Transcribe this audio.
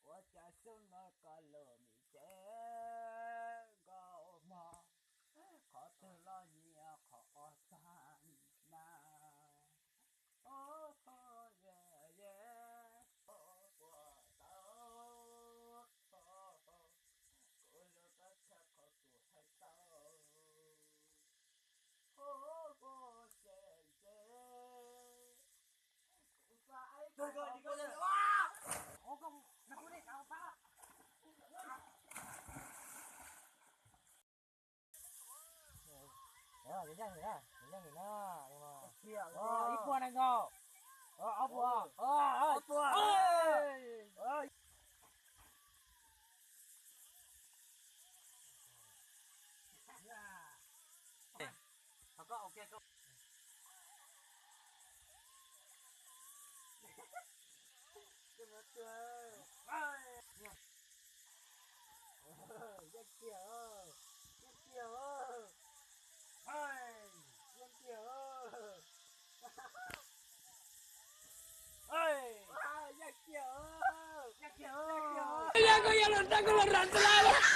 Ua cas xyoo no koj lub me tsev nkauj mog, qhov twg los nyiam qhov ob tag na. Ov, ov, ye, ye, ov, puas tau, ov, kuv lub koj txhawj qhov kuv hais tau. Ov, puas tsev tsev, kuv xav eib kuv, kuv, kuv, kuv, kuv, ib puas nees nkaum, ob puas, ob puas. Yeej tiag, yeej tiag, yeej tiag. Yeej tiag, yeej tiag. Koj yuav los rau koj los ram txog lawm.